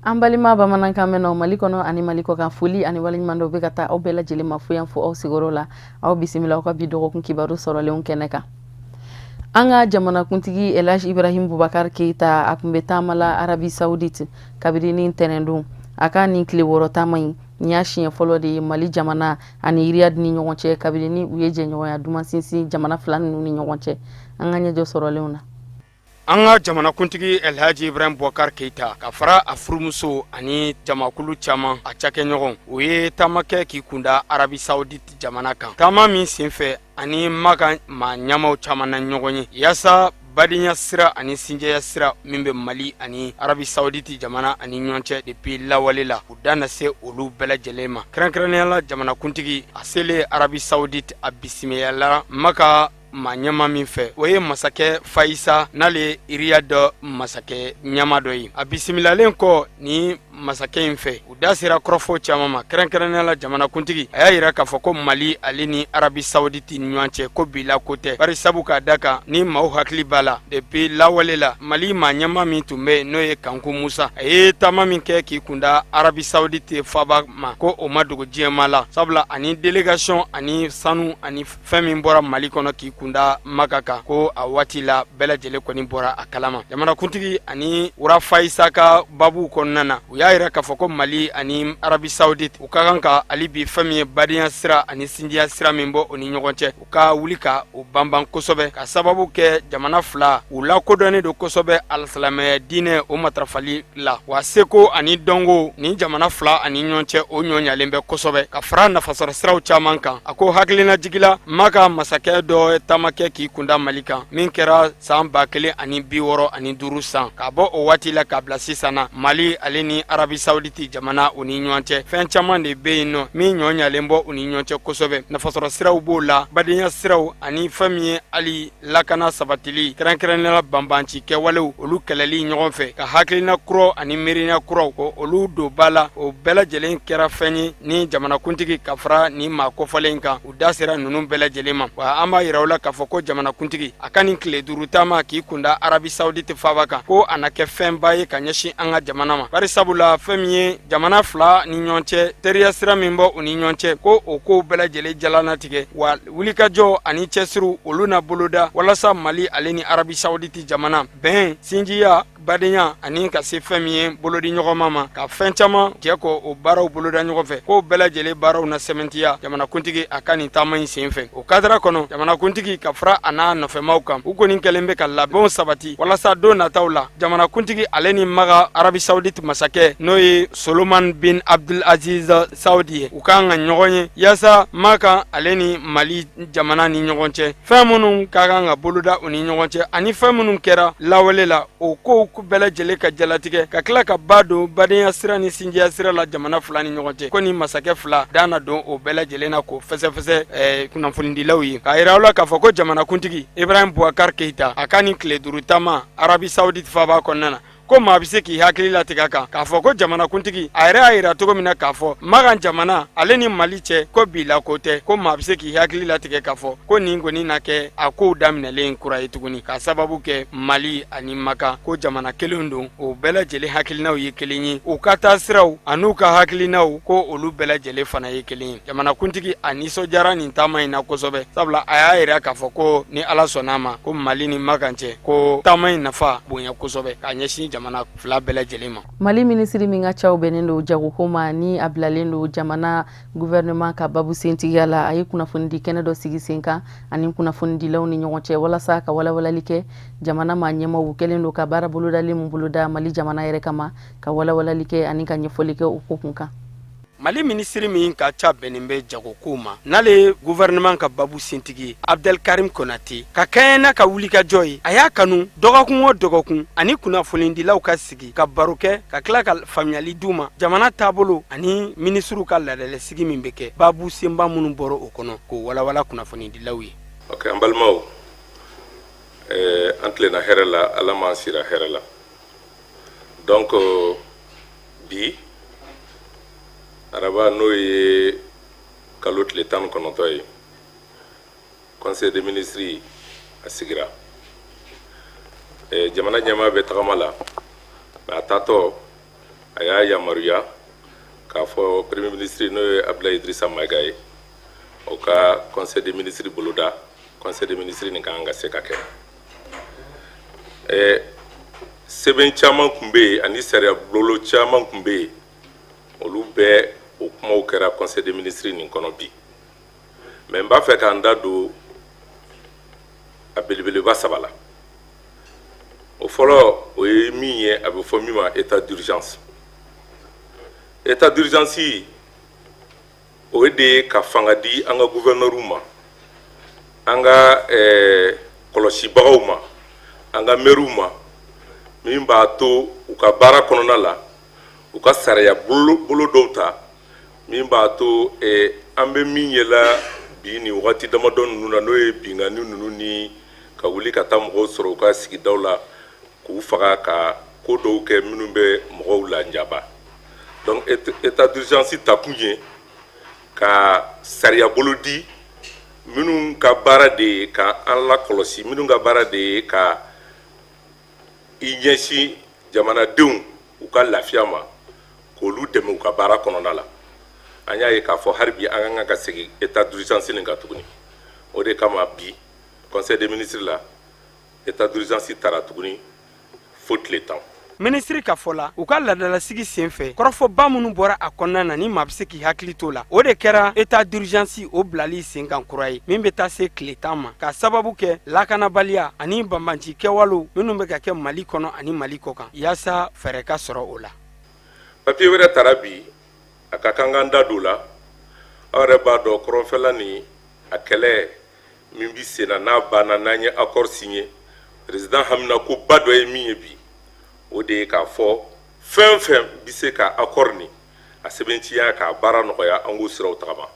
An balima bamanankan mɛnnaw Mali kɔnɔ ani Mali kɔkan, foli ani waleɲumandɔn bɛ ka taa aw bɛɛ lajɛlen ma fo yan fo aw sigiyɔrɔ la. Aw bisimila aw ka bi dɔgɔkun kibaru sɔrɔlenw kɛnɛ kan. An ka jamanakuntigi Elhaji Ibrahim Boubacar Keita, a tun bɛ taama la Arabie Saoudite kabini ni ntɛnɛndon. A ka nin tile 6 taama in, nin y'a siɲɛ fɔlɔ de ye Mali jamana ani Riyad ni ɲɔgɔn cɛ kabini ni u ye jɛɲɔgɔnya duman sinsin jamana fila ninnu ni ɲɔgɔn cɛ. An ka ɲɛjɔ sɔrɔlenw na. An ka jamanakuntigi Elhaji Ibrahim Boubacar Keita ka fara a furumuso ani jamakulu caman a cakɛɲɔgɔn, o ye taama kɛ k'i kunda Arabie Saoudite jamana kan. Taama min senfɛ, ani Makan maa ɲɛmaw caman na ɲɔgɔn ye yaasa badenya sira ani sinjɛya sira min bɛ Mali ani Arabie Saoudite jamana ani ɲɔgɔn cɛ depuis lawale la, u da na se olu bɛɛ lajɛlen ma. Kɛrɛnkɛrɛnnenya la, jamanakuntigi a selen Arabie Saoudite, a bisimilala Maka maa ɲɛma min fɛ, o ye masakɛ Fayisa, n'ale ye Riyad masakɛ ɲɛma dɔ ye. A bisimilalen kɔ ni masakɛ in fɛ, u da sera kɔrɔfɔ caman ma. Kɛrɛnkɛrɛnnenya la, jamanakuntigi a y'a yira k'a fɔ ko Mali ale ni Arabie Saoudite ni ɲɔgɔn cɛ, ko bi la ko tɛ, bari sabu k'a da kan ni maaw hakili b'a la, depuis lawale la, Mali maa ɲɛma min tun bɛ yen, n'o ye Kanku Musa, a ye taama min kɛ k'i kunda Arabie Saoudite faaba ma, ko o ma dogo diɲɛmaa la, sabula ani délégation ani sanu ani fɛn min bɔra Mali kɔnɔ k'i kunda Maka kan, ko a waati la bɛɛ lajɛlen kɔni bɔra a kalama. Jamanakuntigi ani roi Fayisa ka babu kɔnɔna na, u y'a yira k'a fɔ ko Mali ani Arabie Saoudite, u ka kan ka hali bi fɛn min ye badenya sira ani sinjiya sira min bɔ u ni ɲɔgɔn cɛ, u ka wuli ka o banban kosɛbɛ, ka sababu kɛ jamana fila u lakodɔnnen don kosɛbɛ alisilamɛya diinɛ o matarafali la, wa seko ani dɔnko ni jamana fila ani ɲɔgɔn cɛ, o ɲɔ ɲalen bɛ kosɛbɛ, ka fara nafasɔrɔ siraw caman kan. A ko hakilinajigila, Maka masakɛ dɔ taama kɛ k'i kunda Mali kan min kɛra san 1065 san. Ka bɔ o waati la k'a bila sisan na, Mali ale ni Arabie Saoudite jamana u ni ɲɔgɔn cɛ, fɛn caman de bɛ yen nɔ min ɲɔ ɲalen bɔ u ni ɲɔgɔn cɛ kosɛbɛ. Nafasɔrɔ siraw b'o la, badenya siraw ani fɛn min ye hali lakana sabatili, kɛrɛnkɛrɛnnenya la banbanci kɛwalew, olu kɛlɛli ɲɔgɔn fɛ, ka hakilina kuraw ani miiriya kuraw ko olu don ba la, o bɛɛ lajɛlen kɛra fɛn ye ni jamanakuntigi ka fara ni maa kofɔlen kan, u da sera ninnu bɛɛ lajɛlen ma. Wa an b'a yira u la k'a fɔ ko jamanakuntigi a ka nin tile 5 taama k'i kunda Arabie Saoudite faaba kan, ko a na kɛ fɛnba ye ka ɲɛsin an ka jamana ma, bari sabula fɛn min ye jamana fila ni ɲɔgɔn cɛ teriya sira min bɔ u ni ɲɔgɔn cɛ, ko o kow bɛɛ lajɛlen jalanatigɛ, wa wulikajɔ ani cɛsiriw olu na boloda walasa Mali ale ni Arabie Saoudite jamana bɛn, sinjiya, badenya ani ka se fɛn min ye bolodi ɲɔgɔnma ma, ka fɛn caman jɛ ko o baaraw boloda ɲɔgɔn fɛ, k'o bɛɛ lajɛlen baaraw na sɛmɛntiya jamanakuntigi a ka nin taama in sen fɛ. O kadara kɔnɔ, jamanakuntigi ka fara a n'a nɔfɛmaw kan, u kɔni kɛlen bɛ ka labɛnw sabati walasa don nataw la, jamanakuntigi ale ni Maka Arabie Saoudite masakɛ, n'o ye Soloman bin Abdul Aziz Saudi ye, u kan ka ɲɔgɔn ye yaasa Maka ale ni Mali jamana ni ɲɔgɔn cɛ, fɛn minnu ka kan ka boloda u ni ɲɔgɔn cɛ ani fɛn minnu kɛra lawale la, o kow bɛɛ lajɛlen ka jalatigɛ, ka tila ka ba don badenya sira ni sinjiya sira la jamana fila ni ɲɔgɔn cɛ. Ko ni masakɛ fila da na don o bɛɛ lajɛlen na k'o fɛsɛfɛsɛ kunnafonidilaw ye, k'a yira aw la k'a fɔ ko jamanakuntigi Ibrahim Boubacar Keita a ka nin tile 5 taama Arabie Saoudite faaba kɔnɔna na, ko maa bɛ se k'i hakili latigɛ a kan k'a fɔ ko jamanakuntigi a yɛrɛ y'a yira cogo min na k'a fɔ Makan jamana ale ni Mali cɛ, ko bi la ko tɛ, ko maa bɛ se k'i hakili latigɛ k'a fɔ ko nin kɔni na kɛ a kow daminɛlen kura ye tuguni, k'a sababu kɛ Mali ani Makan ko jamana kelen don, o bɛɛ lajɛlen hakilinaw ye kelen ye, u ka taa siraw an'u ka hakilinaw, ko olu bɛɛ lajɛlen fana ye kelen ye. Jamanakuntigi a nisɔndiyara nin taama in na kosɛbɛ, sabula a y'a yira k'a fɔ ko ni Ala sɔnna a ma, ko Mali ni Makan cɛ, ko taama in nafa bonya kosɛbɛ k'a ɲɛsin jamana fila bɛɛ lajɛlen ma. Mali minisiri min ka caw bɛnnen don jagoko ma, ni a bilalen don jamana gouvernement ka babu sentigiya la, a ye kunnafonidi kɛnɛ dɔ sigi sen kan ani kunnafonidilaw ni ɲɔgɔn cɛ walasa ka walawalali kɛ jamana maa ɲɛmaw kɛlen don ka baara bolodalen min boloda Mali jamana yɛrɛ kama, ka walawalali kɛ ani ka ɲɛfɔli kɛ o ko kun kan. Mali minisiri min ka ca bɛnnen bɛ jagokow ma, n'ale ye gouvernement ka babu sentigi ye, Abdelkarim Konate, ka kɛɲɛ n'a ka wulikajɔ ye, a y'a kanu dɔgɔkun o dɔgɔkun ani kunnafonidilaw ka sigi ka baro kɛ, ka tila ka faamuyali d'u ma jamana taabolo ani minisiriw ka laadalɛsigi min bɛ kɛ, babu senba minnu bɔra o kɔnɔ, k'o walawala kunnafonidilaw ye. Ok, an balimaw, an tilenna hɛrɛ la, Ala m'an sira hɛrɛ la. Donc bi araba, n'o ye kalo tile 19 ye, conseil des ministres a sigira. Jamana ɲɛmaa bɛ tagama la, mais a taatɔ, a y'a yamaruya k'a fɔ premier ministre, n'o ye Abdoulaye Idrissa Maïga ye, o ka conseil des ministres boloda. Conseil des ministres nin kan ka se ka kɛ. Sɛbɛn caman tun bɛ yen ani sariya bolo caman tun bɛ yen, olu bɛɛ, o kumaw kɛra conseil des ministres nin kɔnɔ bi. Mais n b'a fɛ k'an da don a belebeleba saba la. O fɔlɔ, o ye min ye, a bɛ fɔ min ma état d'urgence. État d'urgence, o de ye ka fanga di an ka gouverneur ma, an ka kɔlɔsibagaw ma, an ka maires ma, min b'a to u ka baara kɔnɔna la, u ka sariya bolo dɔw ta min b'a to an bɛ min yela bi nin wagati damadɔ ninnu na, n'o ye binkanni ninnu ni ka wuli ka taa mɔgɔw sɔrɔ u ka sigidaw la k'u faga, ka ko dɔw kɛ minnu bɛ mɔgɔw lanjaba. Donc état d'urgence takun ye ka sariya bolo di minnu ka baara de ye ka an lakɔlɔsi, minnu ka baara de ye ka i ɲɛsin jamanadenw u ka lafiya ma, k'olu dɛmɛ u ka baara kɔnɔna la. An y'a ye k'a fɔ hali bi an ka kan ka segin état d'urgence nin kan tuguni. O de kama bi conseil des ministres la, état d'urgence tara tuguni fo tile 10. Minisiri ka fɔ la, u ka laadalasigi sen fɛ, kɔrɔfɔba minnu bɔra a kɔnɔna na, ni maa bɛ se k'i hakili t'o la, o de kɛra état d'urgence o bilali sen kan kura ye min bɛ taa se tile 10 ma, ka sababu kɛ lakanabaliya ani banbanci kɛwalew minnu bɛ ka kɛ Mali kɔnɔ ani Mali kɔ kan, yaasa fɛɛrɛ ka sɔrɔ o la. Papiye wɛrɛ tara bi, a ka kan k'an da don la. Aw yɛrɛ b'a dɔn, kɔrɔnfɛla ni a kɛlɛ min bi sen na, n'a banna, n'an ye accord signé, président haminakoba dɔ ye min ye bi, o de ye k'a fɔ fɛn fɛn bɛ se ka accord nin a sɛbɛntiya k'a baara nɔgɔya, an k'o siraw tagama.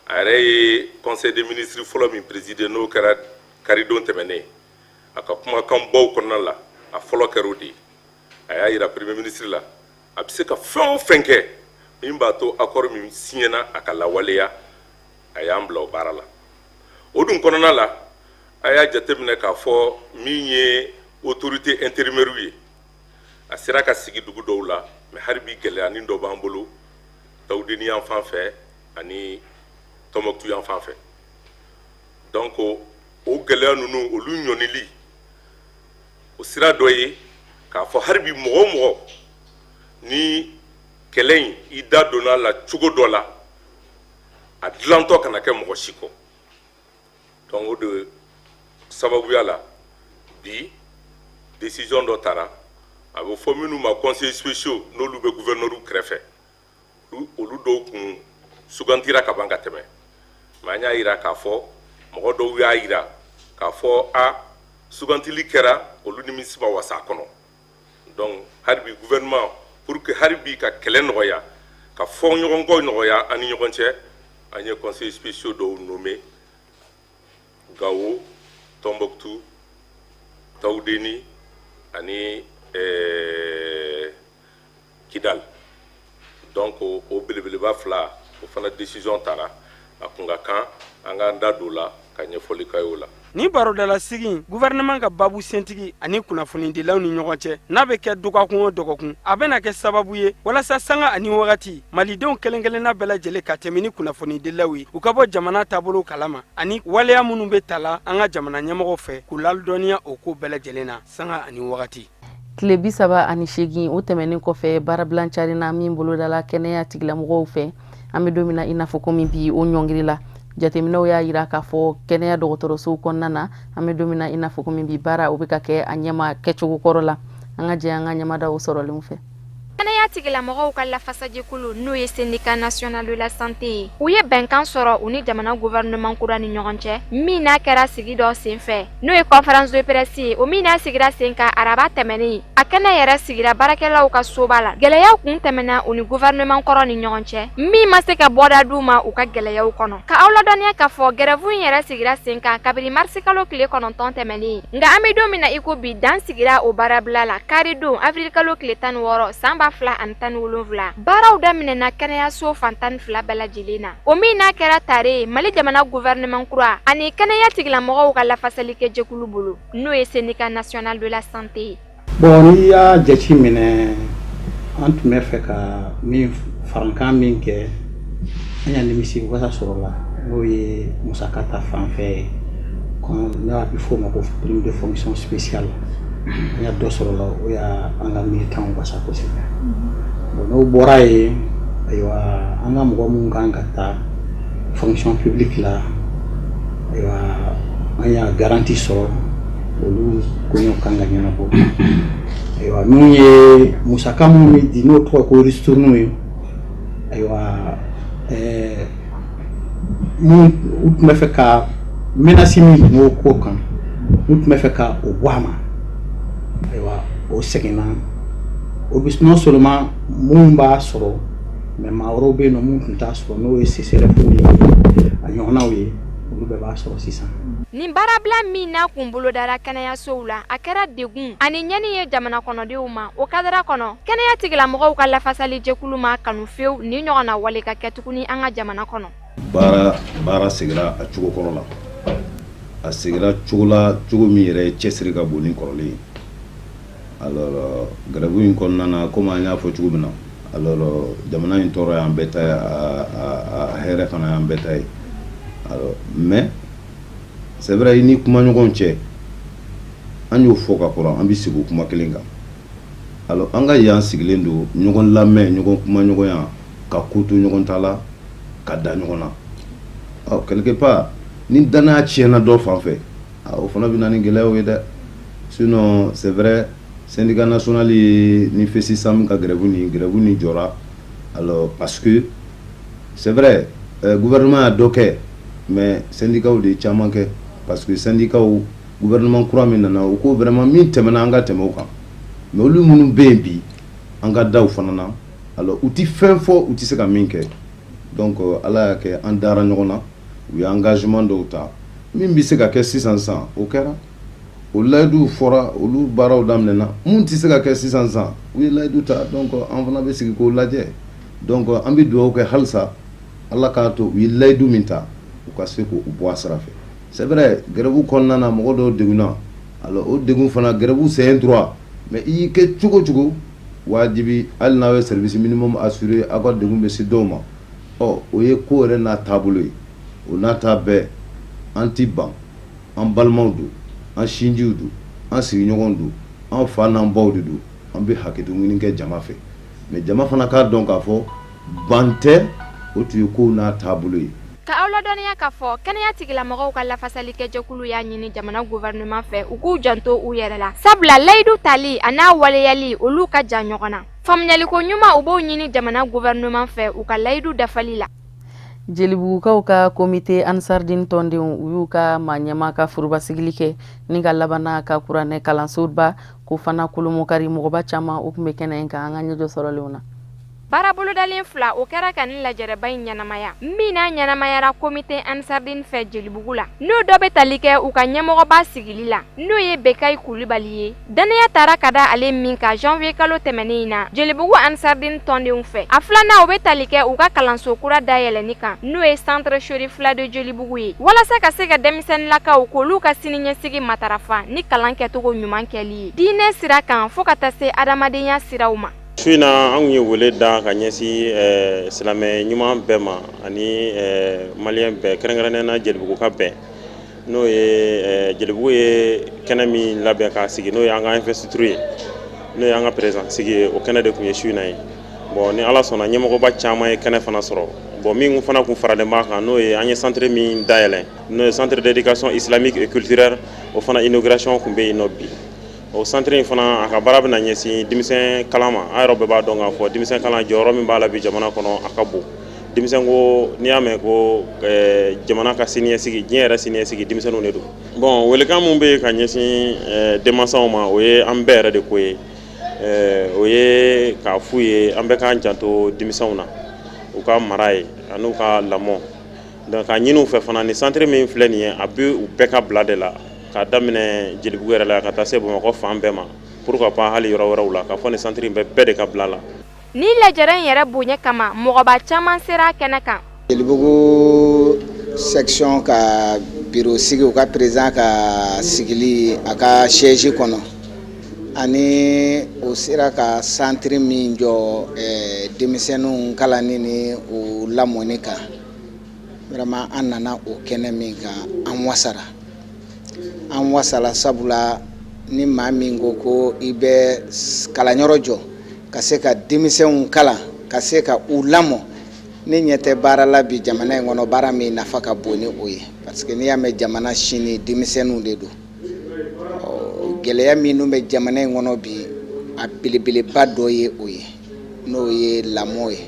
A yɛrɛ ye conseil des ministres fɔlɔ min présider, n'o kɛra karidon tɛmɛnen, a ka kumakanbaw kɔnɔna la, a fɔlɔ kɛra o de ye. A y'a yira premier ministre la, a bɛ se ka fɛn o fɛn kɛ min b'a to accord min signena a ka lawaleya, a y'an bila o baara la. O dun kɔnɔna la, a y'a jateminɛ k'a fɔ min ye autorité intérimaire ye, a sera ka sigi dugu dɔw la, mais hali bi gɛlɛyanin dɔ b'an bolo Tawudeni yan fan fɛ ani Tɔnbɔkutu yan fan fɛ. Donc o gɛlɛya ninnu, olu ɲɔnili, o sira dɔ ye k'a fɔ hali bi mɔgɔ o mɔgɔ ni kɛlɛ in i da donna a la cogo dɔ la, a dilantɔ kana kɛ mɔgɔ si kɔ. Donc o de sababuya la, bi décision dɔ tara, a bɛ fɔ minnu ma conseillers spéciaux, n'olu bɛ gouverneur kɛrɛfɛ, olu dɔw kun sugantira ka ban ka tɛmɛ. Mais an y'a yira k'a fɔ mɔgɔ dɔw y'a yira k'a fɔ a sugantili kɛra, olu nimisi ma wasa a kɔnɔ. Donc hali bi gouvernement, pour que hali bi ka kɛlɛ nɔgɔya, ka fɔ ɲɔgɔnkɔ nɔgɔya an ni ɲɔgɔn cɛ, an ye conseillers spéciaux dɔw nommé Gawo, Tɔnbɔkutu, Tawudeni ani Kidal. Donc o belebeleba fila, o fana décision tara. A kun ka kan an k'an da don o la ka ɲɛfɔli k'a ye o la. Ni barodalasigi gouvernement ka babu sentigi ani kunnafonidilaw ni ɲɔgɔn cɛ, n'a bɛ kɛ dɔgɔkun o dɔgɔkun, a bɛna kɛ sababu ye walasa sanga ani wagati malidenw kelen kelenna bɛɛ lajɛlen ka tɛmɛ ni kunnafonidilaw ye, u ka bɔ jamana taabolo kalama ani waleya minnu bɛ tala an ka jamana ɲɛmɔgɔw fɛ, k'u ladɔnniya o ko bɛɛ lajɛlen na sanga ani wagati. Tile 38, o tɛmɛnen kɔfɛ, baarabilan carina min bolodala kɛnɛya tigilamɔgɔw fɛ, an bɛ don min na i n'a fɔ komi bi, o ɲɔngiri la. Jateminɛw y'a yira k'a fɔ kɛnɛya dɔgɔtɔrɔsow kɔnɔna na, an bɛ don min na i n'a fɔ komi bi, baara o bɛ ka kɛ a ɲɛma kɛcogo kɔrɔ la. An ka jɛ an ka ɲɛmadaw sɔrɔlenw fɛ. Kɛnɛya Kɛnɛya tigilamɔgɔw ka lafasajɛkulu, n'o ye Syndicat national de la santé ye, u ye bɛnkan sɔrɔ u ni jamana gouvernement kura ni ɲɔgɔn cɛ, min n'a kɛra sigi dɔ senfɛ, n'o ye conférence de presse ye, o min n'a sigira sen kan araba tɛmɛnen. A kɛnɛ yɛrɛ sigira baarakɛlaw ka soba la. Gɛlɛyaw kun tɛmɛna u ni gouvernement kɔrɔ ni ɲɔgɔn cɛ, min ma se ka bɔda d'u ma u ka gɛlɛyaw kɔnɔ. Ka aw ladɔnniya k'a fɔ grève in yɛrɛ sigira sen kan kabini marisi kalo tile 9 tɛmɛnen, nka an bɛ don min na i ko bi, dan sigira o baarabila la karidon avril kalo tile 16 san 2017. Baaraw daminɛna kɛnɛyaso fan 12 bɛɛ lajɛlen na, o min n'a kɛra tare ye Mali jamana gouvernement kura ani kɛnɛya tigilamɔgɔw ka lafasalikɛ jɛkulu bolo, n'o ye Syndicat national de la santé ye. Bon, n'i y'a jate minɛ, an tun bɛ fɛ ka min farankan min kɛ, an y'a nimisi wasa sɔrɔ la, n'o ye musaka ta fanfɛ ye, n'a bɛ f'o ma ko prime de fonction spéciale. An y'a dɔ sɔrɔ la, o y'a an ka militants wasa kosɛbɛ. Bon, n'o bɔra yen, ayiwa, an ka mɔgɔ minnu kan ka taa fonction publique la, ayiwa, an y'a garantie sɔrɔ, olu koɲɛw kan ka ɲɛnabɔ. Ayiwa, minnu ye musaka minnu bɛ di, n'o tɔgɔ ko ristourne ye, ayiwa, minnu u tun bɛ fɛ ka menace min tun b'o ko kan, u tun bɛ fɛ ka o bɔ a ma, ayiwa, o seginna. O bɛ non seulement minnu b'a sɔrɔ, mais maa wɛrɛw bɛ yen nɔ minnu tun t'a sɔrɔ, n'o ye CSRéf ye, a ɲɔgɔnnaw ye, olu bɛɛ b'a sɔrɔ sisan. Nin baarabila min n'a kun bolodara kɛnɛyasow la, a kɛra degun ani ɲɛni ye jamana kɔnɔdenw ma. O kadara kɔnɔ, kɛnɛya tigilamɔgɔw ka lafasali jɛkulu ma kanu fewu ni ɲɔgɔnna wale ka kɛ tuguni an ka jamana kɔnɔ. Baara segira a cogo kɔrɔ la. A segira cogo la, cogo min yɛrɛ ye cɛsiri ka bon ni kɔrɔlen ye. Alors, grève in kɔnɔna na, komi an y'a fɔ cogo min na, alors jamana in tɔɔrɔ y'an bɛɛ ta ye, a hɛrɛ fana y'an bɛɛ ta ye. Alors, mais c'est vrai, i ni kumaɲɔgɔnw cɛ, an y'o fɔ ka kɔrɔ, an bɛ segin o kuma kelen kan. Alors, an ka yan sigilen don ɲɔgɔn lamɛn, ɲɔgɔn kumaɲɔgɔnya, ka ko to ɲɔgɔn ta la, ka da ɲɔgɔn na. Ɔ, quelque part, ni danaya tiɲɛna dɔ fan fɛ, o fana bɛ na ni gɛlɛyaw ye dɛ. Sinon, c'est vrai, syndicat national ye ni FESISAM ka grève ni jɔra. Alors, parce que c'est vrai, gouvernement y'a dɔ kɛ, mais syndicats de ye caman kɛ, parce que syndicats, gouvernement kura min nana, u ko vraiment min tɛmɛna, an ka tɛmɛ o kan. Mais olu minnu bɛ yen bi, an ka da u fana na. Alors, u ti fɛn fɔ, u ti se ka min kɛ. Donc Ala y'a kɛ, an dara ɲɔgɔn na, u ye engagement dɔw ta min bɛ se ka kɛ sisan sisan, o kɛra, o layiduw fɔra, olu baaraw daminɛna. Mun tɛ se ka kɛ sisan sisan, u ye layidu ta, donc an fana bɛ sigi k'o lajɛ. Donc an bɛ dugawu kɛ halisa, Ala k'a to u ye layidu min ta, u ka se k'o bɔ a sira fɛ. C'est vrai, grève kɔnɔna na, mɔgɔ dɔw degunna. Alors, o degun fana, grève, c'est un droit, mais i y'i kɛ cogo cogo, wajibi, hali n'aw ye service minimum assuré, aw ka degun bɛ se dɔw ma. Ɔ, o ye ko yɛrɛ n'a taabolo ye. O n'a ta bɛɛ, an ti ban, an balimaw don, an sinjiw don, an sigiɲɔgɔnw don, an fa n'an baw de don. An bɛ hakɛto ɲini kɛ jama fɛ, mais jama fana k'a dɔn k'a fɔ ban tɛ, o tun ye kow n'a taabolo ye. Ka aw ladɔnniya k'a fɔ kɛnɛya tigilamɔgɔw ka lafasalikɛjɛkulu y'a ɲini jamana gouvernement fɛ, u k'u janto u yɛrɛ la, sabula layidu tali a n'a waleyali, olu ka jan ɲɔgɔn na. Faamuyaliko ɲuman, u b'o ɲini jamana gouvernement fɛ u ka layidu dafali la. Jelibugukaw ka comité Ansardine tɔndenw, u y'u ka maa ɲɛma ka furubasigili kɛ ni ka labanna ka kuranɛ kalansoba ko fana kolomokari. Mɔgɔba caman, o tun bɛ kɛnɛ in kan. An ka ɲɛjɔ sɔrɔlenw na. Baara bolodalen fila, o kɛra ka nin lajɛrɛba in ɲɛnamaya, min n'a ɲɛnamayara comité Ansardine fɛ Jelibugu la, n'o dɔ bɛ tali kɛ u ka ɲɛmɔgɔba sigili la, n'o ye Bekayi Kulibali ye. Dannaya taara ka da ale min kan janvier kalo tɛmɛnen in na Jelibugu Ansardine tɔndenw fɛ. A filanan, o bɛ tali kɛ u ka kalanso kura dayɛlɛnni kan, n'o ye centre Cherifla de Jelibugu ye, walasa ka se ka denmisɛnninlakaw k'olu ka siniɲɛsigi matarafa ni kalan kɛcogo ɲuman kɛli ye diinɛ sira kan, fo ka taa se adamadenya siraw ma. Su in na, an ye wele da ka ɲɛsin silamɛ ɲuman bɛɛ ma ani maliyɛn bɛɛ, kɛrɛnkɛrɛnnen na Jelibugu ka bɛn, n'o ye Jelibugu ye kɛnɛ min labɛn k'a sigi, n'o ye an ka investiture ye, n'o ye an ka président sigi ye. O kɛnɛ de tun ye su in na ye. Bon, ni Ala sɔnna, ɲɛmɔgɔba caman ye kɛnɛ fana sɔrɔ. Bon, min fana kun faralen b'a kan, n'o ye an ye centre min dayɛlɛ, n'o ye centre d'éducation islamique et culturelle, o fana inauguration tun bɛ yen nɔ bi. O centre in fana, a ka baara bɛna ɲɛsin denmisɛn kalan ma. An yɛrɛ bɛɛ b'a dɔn k'a fɔ denmisɛn kalan jɔyɔrɔ min b'a la bi jamana kɔnɔ, a ka bon. Denmisɛn ko, n'i y'a mɛn ko jamana ka siniɲɛsigi, diɲɛ yɛrɛ siniɲɛsigi, denmisɛnninw de don. Bon, welekan min bɛ yen ka ɲɛsin denmansaw ma, o ye an bɛɛ yɛrɛ de ko ye. O ye k'a f'u ye, an bɛɛ k'an janto denmisɛnw na, u ka mara ye an'u ka lamɔ. Donc k'a ɲini u fɛ fana, ni centre min filɛ nin ye, a bɛ u bɛɛ ka bila de la, k'a daminɛ Jelibugu yɛrɛ la ka taa se Bamakɔ fan bɛɛ ma, pourquoi pas hali yɔrɔ wɛrɛw la, k'a fɔ ni centre in bɛ bɛɛ de ka bila la. Ni lajɛrɛ in yɛrɛ bonya kama, mɔgɔba caman sera a kɛnɛ kan. Jelibugu section ka bureau sigi, u ka président ka sigili a ka siège kɔnɔ, ani o sera ka centre min jɔ denmisɛnninw kalanni ni u lamɔni kan, vraiment an nana o kɛnɛ min kan, an wasara, an wasala, sabula ni maa min ko ko i bɛ kalanyɔrɔ jɔ ka se ka denmisɛnw kalan, ka se ka u lamɔ, ne ɲɛ tɛ baara la bi jamana in kɔnɔ, baara min nafa ka bon ni o ye, parce que n'i y'a mɛn jamana sini, denmisɛnninw de don. Gɛlɛya minnu bɛ jamana in kɔnɔ bi, a belebeleba dɔ ye o ye, n'o ye lamɔ ye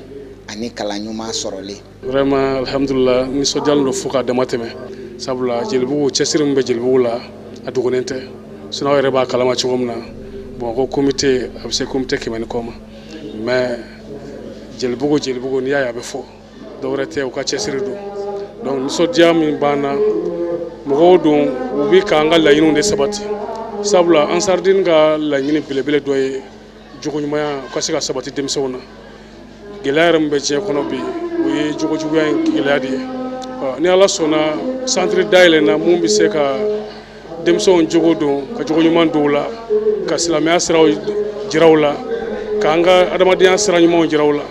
ani kalan ɲuman sɔrɔlen. Vraiment, alhamdulillah, nisɔndiyalen don fo k'a dama tɛmɛ, sabula Jelibugu, cɛsiri min bɛ Jelibugu la, a dogolen tɛ. Sinon aw yɛrɛ b'a kalama cogo min na, Bamakɔ comité, a bɛ se comité 100 ni kɔ ma. Mais Jelibugu, Jelibugu, n'i y'a ye a bɛ fɔ, dɔwɛrɛ tɛ, u ka cɛsiri don. Donc nisɔndiya min b'an na, mɔgɔw don, u bɛ k'an ka laɲiniw de sabati, sabula Ansardine ka laɲini belebele dɔ ye jogoɲumanya, u ka se ka sabati denmisɛnw na. Gɛlɛya yɛrɛ min bɛ diɲɛ kɔnɔ bi, o ye jogojuguya in gɛlɛya de ye. Ni Ala sɔnna, centre dayɛlɛnna mun bɛ se ka denmisɛnw jogo don, ka jogo ɲuman don u la, ka silamɛya siraw jira u la, k'an ka adamadenya sira ɲumanw jira u la,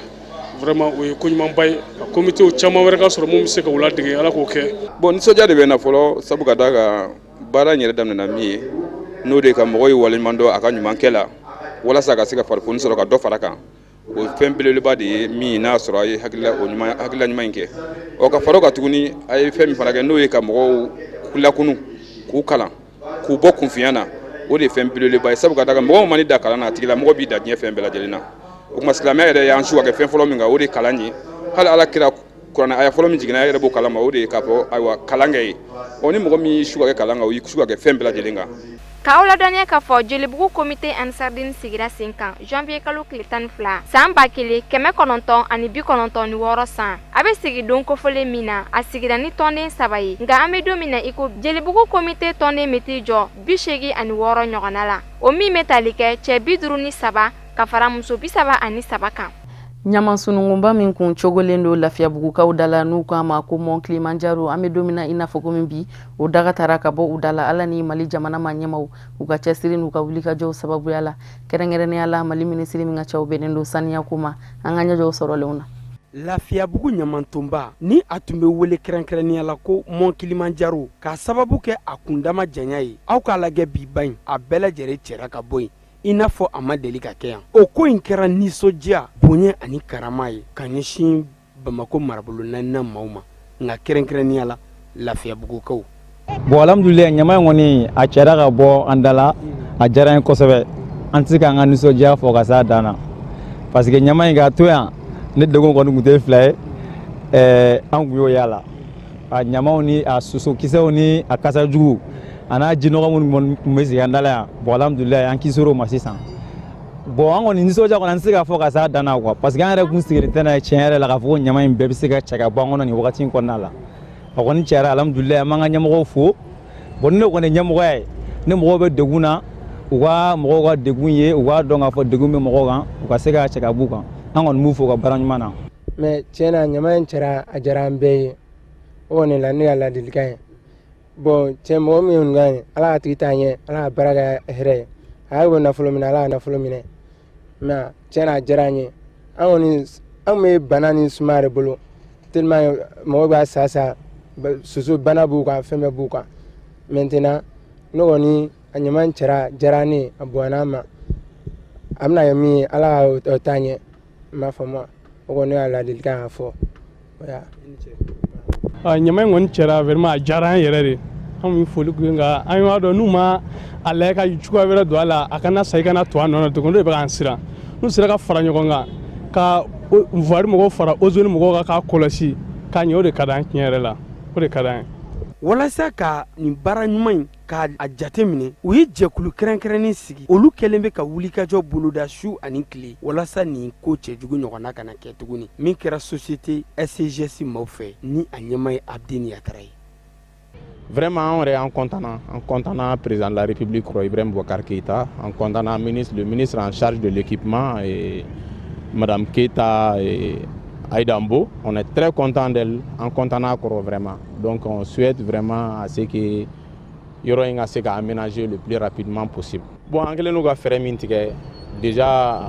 vraiment o ye ko ɲumanba ye. Ka komitew caman wɛrɛ ka sɔrɔ mun bɛ se ka u ladege, Ala k'o kɛ. Bon, nisɔndiya de bɛ na fɔlɔ, sabu ka d'a kan baara in yɛrɛ daminɛna min ye, n'o de ye ka mɔgɔw ye waleɲuman dɔn a ka ɲuman kɛ la, walasa ka se ka farifoni sɔrɔ ka dɔ fara kan, o ye fɛn belebeleba de ye min n'a sɔrɔ a ye hakilila o ɲuman, hakilila ɲuman in kɛ. Ɔ, ka fara o kan tuguni, a ye fɛn min fana kɛ, n'o ye ka mɔgɔw lakunu, k'u kalan, k'u bɔ kunfinya na, o de ye fɛn belebeleba ye, sabu ka d'a kan mɔgɔ min man'i da kalan na, a tigilamɔgɔ b'i da diɲɛ fɛn bɛɛ lajɛlen na. O tuma silamɛya yɛrɛ y'an su ka kɛ fɛn fɔlɔ min kan, o de ye kalan ye. Hali Ala kira, kuranɛ aya fɔlɔ min jiginna, a yɛrɛ b'o kalama, o de ye k'a fɔ ayiwa kalan kɛ ye. Ɔ, ni mɔgɔ min y'i su ka kɛ kalan kan, o y'i su ka kɛ fɛn bɛɛ lajɛlen kan. K'aw ladɔnniya k'a fɔ Jelibugu comité Ansardine sigira sen kan janvier kalo tile 12 san 1996 san. A bɛ sigi don kofɔlen min na, a sigira ni tɔnden saba ye, nka an bɛ don min na i ko Jelibugu comité tɔnden bɛ t'i jɔ 86 ɲɔgɔnna la, o min bɛ tali kɛ cɛ 53 ka fara muso 33 kan. Ɲama sununkunba min kun cogolen don Lafiyabugukaw da la, n'u k'a ma ko Mont Kilimanjaro, an bɛ don min na i n'a fɔ komi bi, o daga taara ka bɔ u da la, Ala ni Mali jamana ma ɲɛmaw u ka cɛsiri n'u ka wulikajɔw sababuya la, kɛrɛnkɛrɛnnenya la Mali minisiri min ka cɛw bɛnnen don saniyako ma. An ka ɲɛjɔw sɔrɔlenw na. Lafiyabugu ɲamantonba ni a tun bɛ wele kɛrɛnkɛrɛnnenya la ko Mont Kilimanjaro, k'a sababu kɛ a kundama janya ye, aw k'a lajɛ bi ba in, a bɛɛ lajɛlen cɛra ka bɔ yen i n'a fɔ a ma deli ka kɛ yan. O ko in kɛra nisɔndiya, bonya ani karama ye ka ɲɛsin Bamakɔ marabolo naaninan maaw ma, nka kɛrɛnkɛrɛnnenya la Lafiyabugukaw. Bon, alhamdulilayi, ɲama in kɔni a cɛra ka bɔ an da la, a diyara an ye kosɛbɛ. An tɛ se k'an ka nisɔndiya fɔ ka s'a dan na, parce que ɲama in k'a to yan ne degun kɔni tun tɛ fila ye. An tun y'o y'a la, a ɲamaw ni a sosokisɛw ni a kasa jugu a n'a jinɔgɔ minnu tun bɛ sigi an da la yan. Bon, alhamdulilayi, an kisir'o ma sisan. Bon, an kɔni nisɔndiya kɔni, an tɛ se k'a fɔ ka s'a dan na quoi, parce que an yɛrɛ kun sigilen tɛ n'a ye tiɲɛ yɛrɛ la k'a fɔ ko ɲama in bɛɛ bɛ se ka cɛ ka bɔ an kɔnɔ nin wagati in kɔnɔna la. A kɔni cɛra, alhamdulilayi, an b'an ka ɲɛmɔgɔw fo. Bon, ni ne kɔni ye ɲɛmɔgɔya ye, ni mɔgɔw bɛ degun na, u ka mɔgɔw ka degun ye, u k'a dɔn k'a fɔ degun bɛ mɔgɔw kan, u ka se ka cɛ ka b'u kan. An kɔni b'u fo ka baara ɲuman na. Mais tiɲɛ na, ɲama in cɛra, a diyara an bɛɛ ye. O kɔni la ne ka ladilikan ye. Bon, cɛ mɔgɔ min ye nin ye, Ala ka tigi taa ɲɛ, Ala ka baara kɛ hɛrɛ ye. A y'a bɔ nafolo minɛ, Ala ka nafolo minɛ. Mais tiɲɛ na, a diyara an ye. An kɔni an bɛ bana ni sumaya de bolo, tellement mɔgɔw b'a sa sa, soso bana b'u kan, fɛn bɛɛ b'u kan. Maintenant ne kɔni, a ɲama in cɛra, diyara ne ye, a bonyana an ma. A bɛna kɛ min ye, Ala ka o taa ɲɛ. N m'a faamu, o kɔni ne ka ladilikan k'a fɔ. Ɲama in kɔni cɛra, vraiment a diyara an yɛrɛ de. An bɛ foli k'u ye, nka an b'a dɔn n'u ma a lajɛ ka cogoya wɛrɛ don a la, a kana sa i kana to a nɔ na tugun. O de bɛ k'an siran. N'u sera ka fara ɲɔgɔn kan ka voirie mɔgɔw fara ozone mɔgɔw kan k'a kɔlɔsi k'a ɲɛ, o de ka d'an tiɲɛ yɛrɛ la, o de ka d'an ye. Walasa ka nin baara ɲuman in k'a jate minɛ, u ye jɛkulu kɛrɛnkɛrɛnnen sigi. Olu kɛlen bɛ ka wulikajɔ boloda su ani tile walasa nin ko cɛjugu ɲɔgɔnna kana kɛ tuguni, min kɛra société SCGS maaw fɛ, ni a ɲɛmaa ye Abdeni Yatara ye. Vraiment, an yɛrɛ, an content na, an content na président de la République kɔrɔ Ibrahim Boubacar Keïta, an content na ministre, le ministre en charge de l'équipement et Madame Keita et Aïda Mbo. On est très content d'elle, an content na kɔrɔ vraiment. Donc on souhaite vraiment à ce que yɔrɔ in ka se ka aménager le plus rapidement possible. Bon, an kɛlen don ka fɛɛrɛ min tigɛ déjà,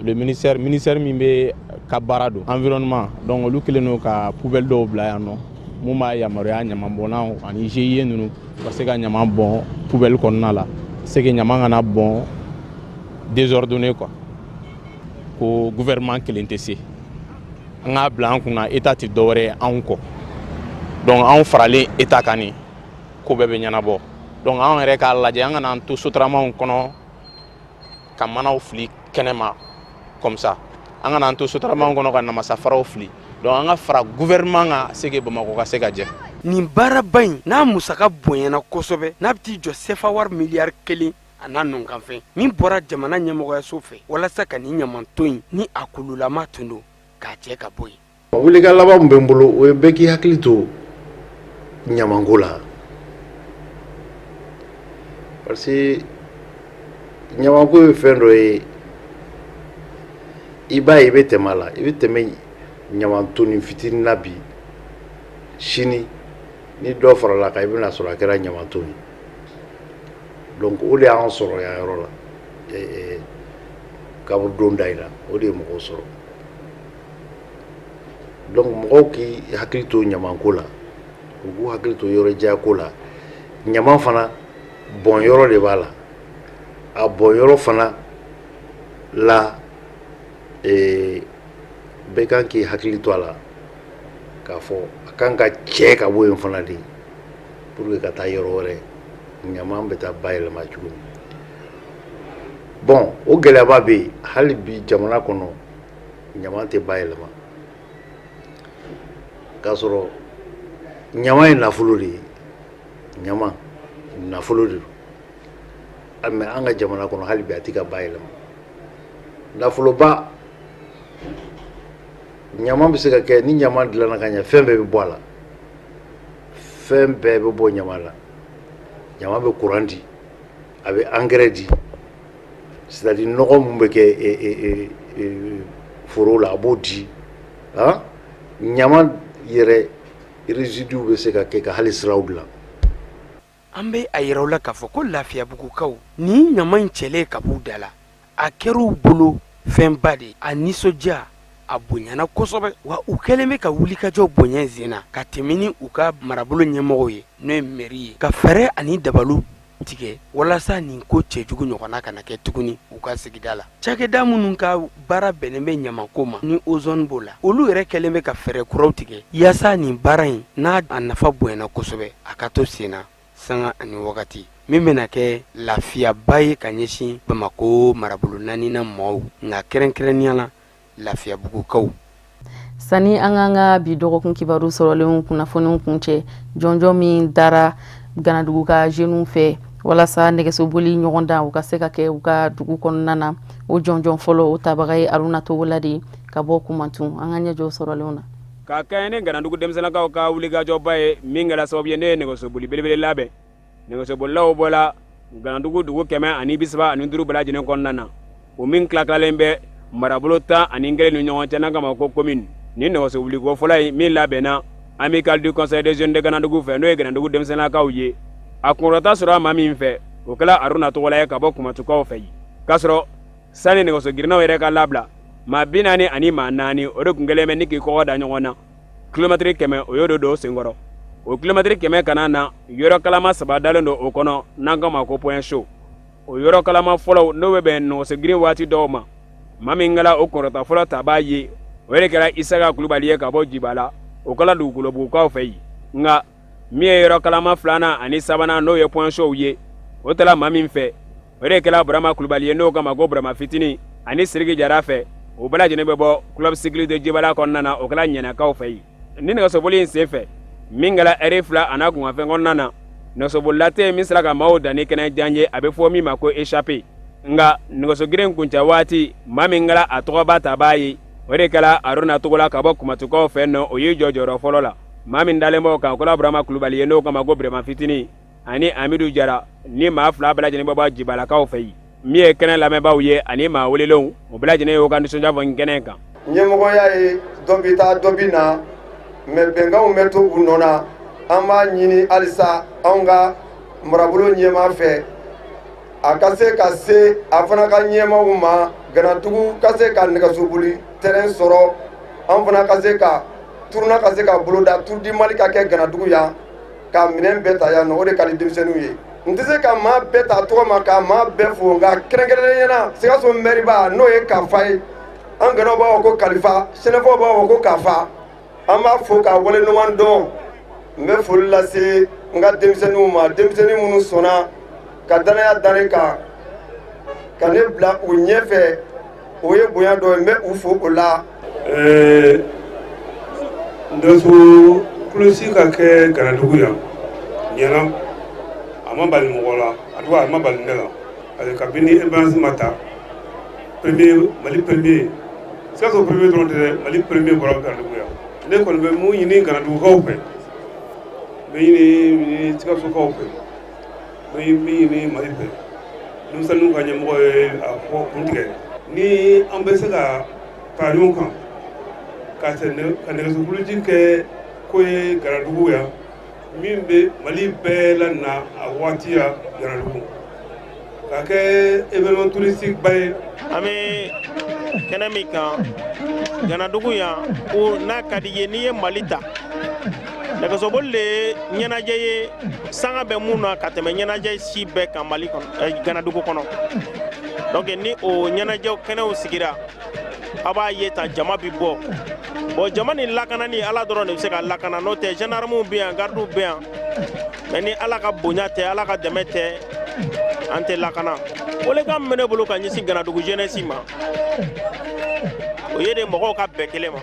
le ministère min bɛ ka baara don environnement, donc olu kɛlen don ka poubelle dɔw bila yan nɔ mun b'a yamaruya ɲamanbɔnnaw ani GIE ninnu ka se ka ɲaman bɔn poubelle kɔnɔna la, c'est que ɲaman kana bɔn désordonné quoi. Ko gouvernement kelen tɛ se, an k'a bila an kunna état tɛ dɔwɛrɛ ye anw kɔ. Donc anw faralen état kan nin ko bɛɛ bɛ ɲɛnabɔ. Donc anw yɛrɛ k'a lajɛ, an kana an to sotaramaw kɔnɔ ka manaw fili kɛnɛma comme ça, an kana an to sotaramaw kɔnɔ ka namasafaraw fili. Donc an ka fara gouvernement kan c'est que Bamakɔ ka se ka jɛ. Nin baaraba in n'a musaka bonyana kosɛbɛ, n'a bɛ t'i jɔ sefa wari miliyari 1 a n'a nɔnkanfɛn min bɔra jamana ɲɛmɔgɔyaso fɛ walasa ka nin ɲamanton in ni a kululama tun don k'a cɛ ka bɔ yen. Welekan laban min bɛ n bolo, o ye bɛɛ k'i hakili to ɲamanko la, parce que ɲamanko ye fɛn dɔ ye, i b'a ye, i bɛ tɛmɛ a la, i bɛ tɛmɛ ɲamantoni fitinin na bi, sini ni dɔ farala kan, i bɛna sɔrɔ a kɛra ɲamanton ye. Donc o de y'an sɔrɔ yan yɔrɔ la, kaburudon da in na, o de ye mɔgɔw sɔrɔ. Donc mɔgɔw k'i hakili to ɲamanko la, u k'u hakili to yɔrɔjɛyako la. Ɲaman fana bɔn yɔrɔ de b'a la, a bɔn yɔrɔ fana la, bɛɛ kan k'i hakili to a la k'a fɔ a kan ka cɛ ka bɔ yen fana de pour que ka taa yɔrɔ wɛrɛ, ɲaman bɛ taa bayɛlɛma cogo min. Bon, o gɛlɛyaba bɛ yen hali bi jamana kɔnɔ, ɲaman tɛ bayɛlɛma, k'a sɔrɔ ɲaman ye nafolo de ye, ɲaman nafolo de don. Mais an ka jamana kɔnɔ hali bi a tɛ ka bayɛlɛma. Nafoloba ɲaman bɛ se ka kɛ, ni ɲaman dilanna ka ɲɛ, fɛn bɛɛ bɛ bɔ a la, fɛn bɛɛ bɛ bɔ ɲaman la. Ɲaman bɛ courant di, a bɛ engrais di, c'est à dire nɔgɔ mun bɛ kɛ foro la, a b'o di. Han, ɲaman yɛrɛ résidu bɛ se ka kɛ ka hali siraw dilan. An bɛ a yira u la k'a fɔ ko Lafiyabugukaw, nin ɲama in cɛlen ka b'u da la, a kɛra u bolo fɛnba de, a nisɔndiya a bonyana kosɛbɛ, wa u kɛlen bɛ ka wulikajɔ bonya sen na ka tɛmɛ ni u ka marabolo ɲɛmɔgɔw ye, n'o ye mairie ye, ka fɛɛrɛ ani dabalu tigɛ walasa nin ko cɛjugu ɲɔgɔnna kana kɛ tuguni u ka sigida la. Cakɛda minnu ka baara bɛnnen bɛ ɲamanko ma, ni ozone b'o la, olu yɛrɛ kɛlen bɛ ka fɛɛrɛ kuraw tigɛ yaasa nin baara in n'a a nafa bonyana kosɛbɛ, a ka to sen na sanga ani wagati, min bɛna kɛ lafiyaba ye ka ɲɛsin Bamakɔ marabolo naaninan maaw, nka kɛrɛnkɛrɛnnenya la Lafiyabugukaw. Sani an k'an ka bi dɔgɔkun kibaru sɔrɔlenw kunnafoniw kuncɛ, jɔnjɔn min dara Ganadugu ka jeunes fɛ walasa nɛgɛsoboli ɲɔgɔndan u ka se ka kɛ u ka dugu kɔnɔna na, o jɔnjɔn fɔlɔ, o tabaga ye Aruna Togola de ye ka bɔ Kumantun. An ka ɲɛjɔ sɔrɔlenw na. Ka kɛɲɛ ni Ganadugu denmisɛnninkaw ka wulikajɔba ye min kɛra sababu ye ne ye nɛgɛsoboli belebele labɛn, nɛgɛsobolilaw bɔla Ganadugu dugu 135 bɛɛ lajɛlen kɔnɔna na, o min tilatilalen bɛ marabolo 11 ni ɲɔgɔn cɛ, n'an k'a ma ko commune. Ni nɛgɛsoboliko fɔlɔ in min labɛnna Amicale du Conseil des jeunes de Ganadugu fɛ, n'o ye Ganadugu denmisɛnninlakaw ye, a kunkɔrɔta sɔrɔ maa min fɛ, o kɛla Aruna Togola ye ka bɔ Kumatukaw fɛ yen. K'a sɔrɔ sani nɛgɛso girinnaw yɛrɛ ka labila, maa 40 ani maa naani, o de tun kɛlen bɛ ni k'i kɔgɔ da ɲɔgɔn na kilomɛtiri 100, o y'o de don senkɔrɔ. O kilomɛtiri 100 kana na yɔrɔ kalama saba dalen don o kɔnɔ, n'an k'a ma ko point chaud. O yɔrɔ kalama fɔlɔw, n'o bɛ bɛn nɛgɛso girin waati dɔw ma, maa min kɛra o kunkɔrɔta fɔlɔ tabaa ye, o de kɛra Isaka Kulubali ye ka bɔ Jibala, o kɛra Dugukolobugukaw fɛ yen. Nka Min ye yɔrɔ kalama filanan ani sabanan n'o ye point chaudw ye, o tala maa min fɛ, o de kɛra Burama Kulubali ye, n'o k'a ma ko Burama Fitinin, ani Siriki Jara fɛ. O bɛɛ lajɛlen bɛ bɔ club cycliste de Jibala kɔnɔna na, o kɛra Ɲɛnakaw fɛ yen. Ni nɛgɛsoboli in sen fɛ min kɛra ɛri 2 a n'a kunkanfɛn kɔnɔna na, nɛgɛsobolila tɛ yen min sera ka maaw dan ni kɛnɛ jan ye, a bɛ fɔ min ma ko échappée. Nka nɛgɛsogirin kuncɛ waati, maa min kɛra a tɔgɔba tabaa ye, o de kɛra Aruna Togola ka bɔ Kumatukaw fɛ nɔ. O y'i jɔ jɔyɔrɔ fɔlɔ la. Maa min dalen b'o kan, o kɛra Burama Kulubali ye, n'o k'a ma ko Burama Fitinin, ani Amidu Jara. Ni maa fila bɛɛ lajɛlen bɛ bɔ Jibalakaw fɛ yen. Min ye kɛnɛ lamɛnbaaw ye ani maa welelenw, o bɛɛ lajɛlen y'u ka nisɔndiya fɔ kɛnɛ kan. Ɲɛmɔgɔya ye dɔ bɛ taa, dɔ bɛ na, mais bɛnkanw bɛ to u nɔ na. An b'a ɲini halisa anw ka marabolo ɲɛmaa fɛ, a ka se ka se a fana ka ɲɛmaaw ma, Ganadugu ka se ka nɛgɛsoboli terrain sɔrɔ, an fana ka se ka tournoi ka se ka boloda, Tour du Mali ka kɛ Ganadugu yan, ka minɛn bɛɛ ta yan nɔ. O de ka di denmisɛnninw ye. N tɛ se ka maa bɛɛ ta tɔgɔ ma ka maa bɛɛ fo, nka kɛrɛnkɛrɛnnenya na, Sikaso mɛriba, n'o ye Kafa ye, an ganaw b'a fɔ ko Kalifa, Sɛnɛfɔw b'a fɔ ko Kafa, an b'a fo k'a waleɲuman dɔn. N bɛ foli lase n ka denmisɛnninw ma, denmisɛnnin minnu sɔnna ka danaya da ne kan ka ne bila u ɲɛfɛ, o ye bonya dɔ ye, n bɛ u fo o la. Nɛgɛso kulusi ka kɛ Ganadugu yan ɲɛna, a ma bali mɔgɔ la, a tout cas a ma bali ne la, parce que kabini indépendance ma ta, premier Mali, premier Sikaso premier dɔrɔn tɛ dɛ, Mali premier bɔra Ganadugu yan. Ne kɔni bɛ mun ɲini Ganadugukaw fɛ, n bɛ ɲini Sikasokaw fɛ, n bɛ min ɲini Mali fɛ, denmisɛnninw ka ɲɛmɔgɔ ye a fɔ kun tigɛ, ni an bɛ se ka fara ɲɔgɔn kan ka nɛgɛso kuluji kɛ ko ye Ganadugu yan, min bɛ Mali bɛɛ la na a waati ya Ganadugu ka kɛ événement touristique ba ye. An bɛ kɛnɛ min kan Ganadugu yan, ko n'a ka di ye, n'i ye Mali ta, nɛgɛsoboli de ye ɲɛnajɛ ye sanga bɛ mun na ka tɛmɛ ɲɛnajɛ si bɛɛ kan Mali kɔnɔ, Ganadugu kɔnɔ. Donc ni o ɲɛnajɛw kɛnɛw sigira, a b'a ye ta jama bi bɔ. Bon, jama ni lakanani, Ala dɔrɔn de bɛ se ka lakana, n'o tɛ gendarmew bɛ yan, gardiw bɛ yan, mais ni Ala ka bonya tɛ, Ala ka dɛmɛ tɛ, an tɛ lakana. Welekan min bɛ ne bolo ka ɲɛsin Ganadugu jeunesse ma, o ye de mɔgɔw ka bɛn kelen ma.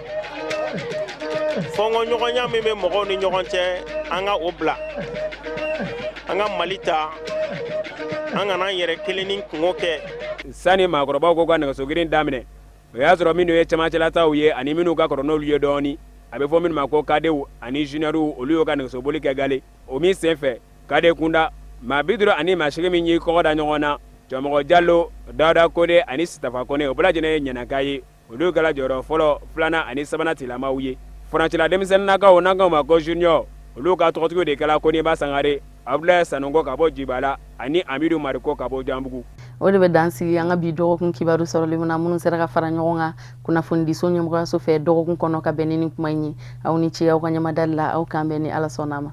Fɔnkɔɲɔgɔnya min bɛ mɔgɔw ni ɲɔgɔn cɛ, an ka o bila, an ka Mali ta, an kana an yɛrɛ kelen ni kungo kɛ. Sani maakɔrɔbaw ko ka nɛgɛsogirin daminɛ, o y'a sɔrɔ minnu ye cɛmancɛlataw ye ani minnu ka kɔrɔ n'olu ye dɔɔni, a bɛ fɔ minnu ma ko cadetw ani juniorw, olu y'u ka nɛgɛsoboli kɛ gale. O min senfɛ, cadet kunda, maa 58 min y'i kɔgɔ da ɲɔgɔn na, Cɛmɔgɔ Jalo, Dawuda Kone ani Sitafa Kone, o bɛɛ lajɛlen ye Ɲɛnaka ye. Olu kɛra jɔyɔrɔ fɔlɔ, filanan ani sabanan tilamaw ye. Furancɛla denmisɛnninnakaw, n'an k'o ma ko junior, olu ka tɔgɔtigiw de kɛra Koniba Sangare, Abudulayi Sanunko ka bɔ Jibala ani Amidu Mariko ka bɔ Janbugu. O de bɛ dan sigi an ka bi dɔgɔkun kibaru sɔrɔlenw na, minnu sera ka fara ɲɔgɔn kan kunnafonidiso ɲɛmɔgɔyaso fɛ dɔgɔkun kɔnɔ ka bɛn ni nin kuma in ye. Aw ni ce aw ka ɲɛmadali la. Aw k'an bɛn ni Ala sɔnna a ma.